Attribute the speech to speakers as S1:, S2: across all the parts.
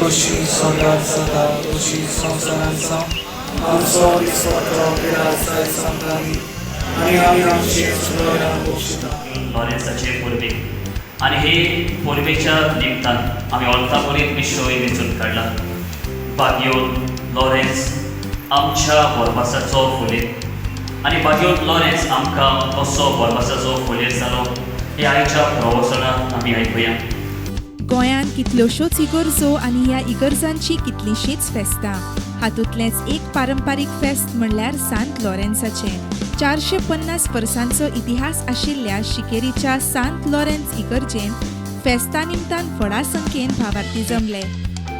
S1: कशी स्वर्गात जाता तशी संवसारांत जावं. आमचो दिसपट्टो बिराज आयज आमकां दी आनी आमी आमचे चुकलेल्यांक बक्षिता.
S2: लॉरेन्साचे परबेक आनी हे परबेच्या निमतान आमी ऑल्तापुरीत विशय वेंचून काडला, बागियो लॉरेन्स आमच्या बोरबासाचो फोलेर. आनी बागियो लॉरेन्स आमकां कसो बोरबासाचो फोलेर जालो हे आयच्या प्रवचनात आमी आयकुया.
S3: गोंयांत कितल्योश्योच इगर्जो आनी ह्या इगर्जांची कितलींशींच फेस्तां. हातूंतलेंच एक पारंपारीक फेस्त म्हणल्यार सांत लॉरेन्साचें. 450 वर्सांचो इतिहास आशिल्ल्या शिकेरीच्या सांत लॉरेन्स इगर्जेंत फेस्ता निमतान व्हडा संख्येन भावार्थी जमले.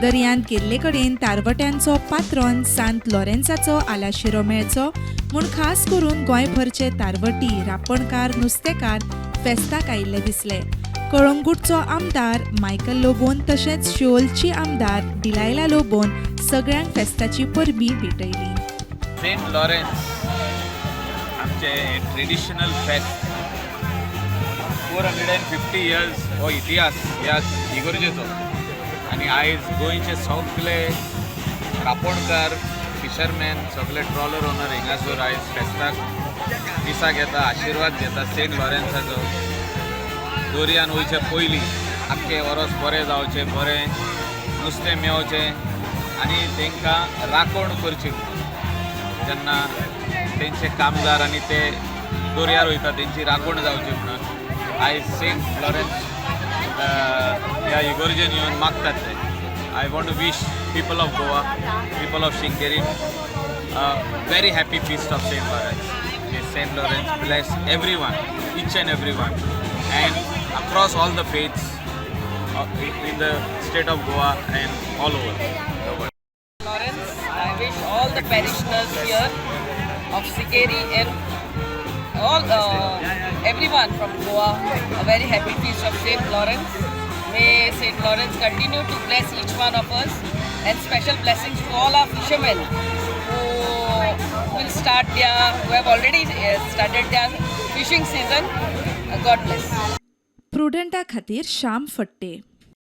S3: दर्यांत गेल्ले कडेन तारवट्यांचो पात्रोन सांत लॉरेन्साचो आलाशिरो मेळचो म्हूण खास करून गोंयभरचे तारवटी, रापणकार, नुस्तेकार फेस्ताक आयिल्ले दिसले. कळंगूटचो आमदार मायकल लोबोन तशेंच शिओलची आमदार डिलायला लोबोन सगळ्यांक फेस्ताची परबीं भेटयली.
S4: सेंट लॉरेन्स आमचे ट्रेडिशनल फेस्त. 450 इयर्स हो इतिहास ह्या इगर्जेचो आनी आयज गोंयचे सगळे रापोणकार, फिशरमॅन, सगळे ट्रॉलर ओनर हिंगासर आयज फेस्ताक मिसाक येता, आशिर्वाद घेता सेंट लॉरेन्साचो. दर्यान वयचे पयलीं आख्खें वरोस बरें जावचें, बरें नुस्तें मेवचें आनी तांकां राखण करची म्हणून, जेन्ना तेंचे कामदार आनी ते दर्यार वयता, तेंची राखण जावची म्हणून आयज सेंट लॉरेन्स ह्या इगर्जेन येवन मागतात ते. I want to wish people of Goa, people of Sinquerim, very happy feast of Saint Lawrence. Saint Lawrence bless every one, each and every one, and across all the faiths in the state of Goa and all over the world.
S5: Lawrence, I wish all the parishioners here of Sikeri and all everyone from Goa a very happy feast of Saint Lawrence. May Saint Lawrence continue to bless each one of us and special blessings to all our fishermen who will start their, who have already started their fishing season. God bless.
S3: प्रुडंटा खातीर श्याम फट्टे.